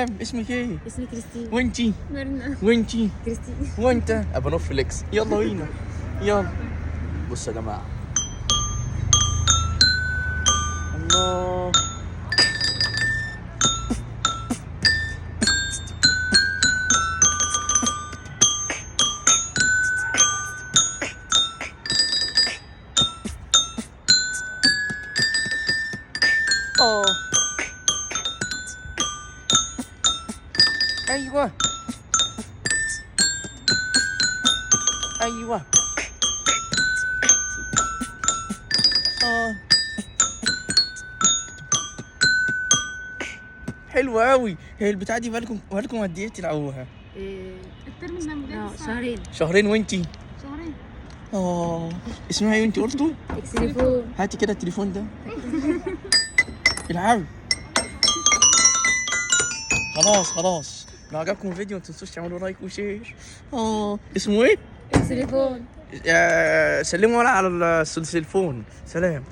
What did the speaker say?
سلام. اسمك ايه؟ اسمي كريستين. وانتي؟ مرنا. وانتي؟ كريستين. وانت؟ ابو فليكس. يلا بينا، يلا. بصوا يا جماعة، الله. اه ايوه ايوه اه حلوة قوي هي البتاعة دي. بالكم قد ايه بتلعبوها؟ الترم ده مدرس. شهرين. شهرين. وانتي؟ شهرين. اه اسمها ايه وانتي قلتوا؟ تليفون. هاتي كده التليفون ده. العبي. خلاص خلاص، لو عجبكم الفيديو ما تنسوش تعملوا like و share. اسمه ايه؟ تليفون. سلموا على التليفون. سلام.